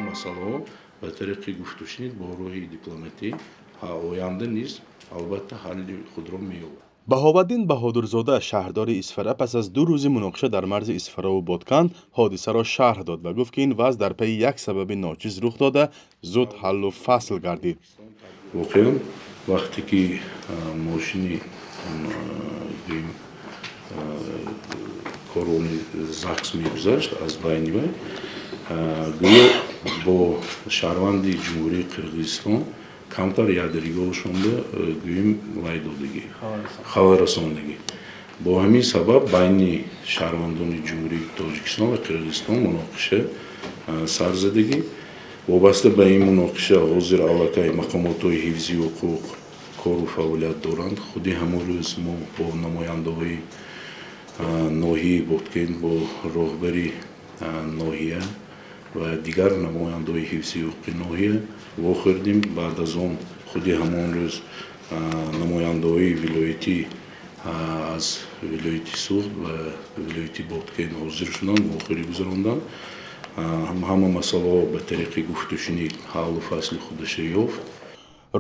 Масъалаҳо ба тариқи гуфтушунид бо роҳи дипломатӣ оянда низ, албатта, ҳалли худро меёбад. Баҳоваддин Баҳодурзода, шаҳрдори Исфара, пас аз 2 рӯзи муноқиша дар марзи Исфараву Бодкан ҳодисаро шарҳ дод ва гуфт, ки ин вазъ дар пайи як сабаби ночиз рух дода, зуд ҳаллу фасл гардид. Воқеан, вақте ки мошини, гӯем, корвони ЗАГС мегузашт аз байни вай, гӯё бо шаҳрванди Ҷумҳурии Қирғизистон камтар якдигарашонда, гӯем, вай додагӣ, хабаррасондагӣ. Бо ҳамин сабаб байни шаҳрвандони Ҷумҳурии Тоҷикистон ва Қирғизистон муноқиша сар задагӣ. Вобаста ба ин муноқиша ҳозир аллакай мақомотҳои ҳифзи ҳуқуқ кору фаъолият доранд. Худи ҳамон рӯз мо бо намояндаҳои ноҳияи Боткент, бо роҳбари ноҳия ва дигар намояндаҳои ҳифзи ҳуқуқи ноҳия вохӯрдем. Баъд аз он худи ҳамон рӯз намояндаҳои вилоятӣ аз вилояти Суғд ва вилояти Боткент ҳозир шуданд, вохӯрӣ гузаронданд. Ҳама масъалаҳо ба тариқи гуфтушунид ҳаллу фасли худаша ёфт.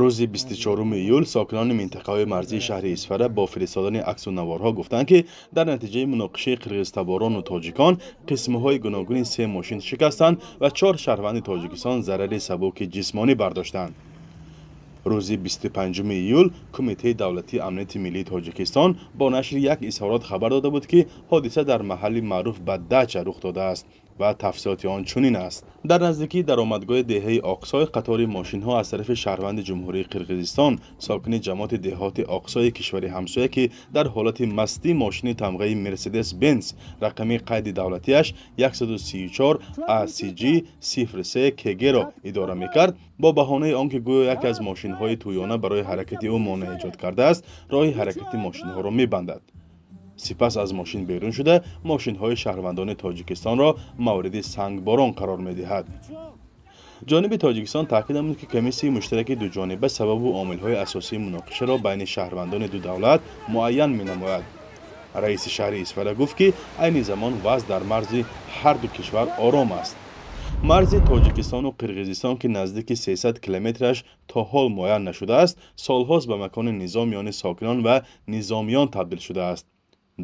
Рӯзи 24 июл сокинони минтақаҳои марзии шаҳри Исфара бо фиристодани аксу наворҳо гуфтанд, ки дар натиҷаи муноқишаи қирғизтаборону тоҷикон қисмҳои гуногуни се мошин шикастанд ва чор шаҳрванди Тоҷикистон зарари сабуки ҷисмонӣ бардоштанд. Рӯзи 25 июл Кумитаи давлатии амнияти миллии Тоҷикистон бо нашри як изҳорот хабар дода буд, ки ҳодиса дар маҳалли маъруф ба Дача рух додааст ва тафсилоти он чунин аст: дар наздикии даромадгоҳи деҳаи Оқсой қатори мошинҳо аз тарафи шаҳрванди Ҷумҳурии Қирғизистон, сокини ҷамоати деҳоти Оқсои кишвари ҳамсоя, ки дар ҳолати мастӣ мошини тамғаи Мерседес Бенс, рақами қайди давлатиаш 134 ACG 03 KG-ро идора мекард, бо баҳонаи он ки гӯё яке аз мошинҳои тӯёна барои ҳаракати ӯ монеа эҷод кардааст, роҳи ҳаракати мошинҳоро мебандад, сипас аз мошин берун шуда, мошинҳои шаҳрвандони Тоҷикистонро мавриди сангборон қарор медиҳад. Ҷониби Тоҷикистон таъкид намуд, ки комиссияи муштараки дуҷониба сабабу омилҳои асосии муноқишаро байни шаҳрвандони ду давлат муайян менамояд. Раиси шаҳри Исфара гуфт, ки айни замон вазъ дар марзи ҳарду кишвар ором аст. Марзи Тоҷикистону Қирғизистон, ки наздики 300 километраш то ҳол муайян нашудааст, солҳост ба макони низоъ миёни сокинон ва низомиён табдил шудааст.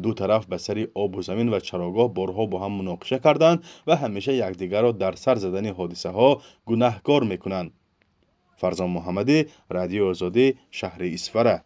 Ду тараф ба сари обу замин ва чарогоҳ борҳо бо ҳам муноқиша карданд ва ҳамеша якдигарро дар сар задани ҳодисаҳо гунаҳкор мекунанд. Фарзон Муҳаммадӣ, Радиои Озодӣ, шаҳри Исфара.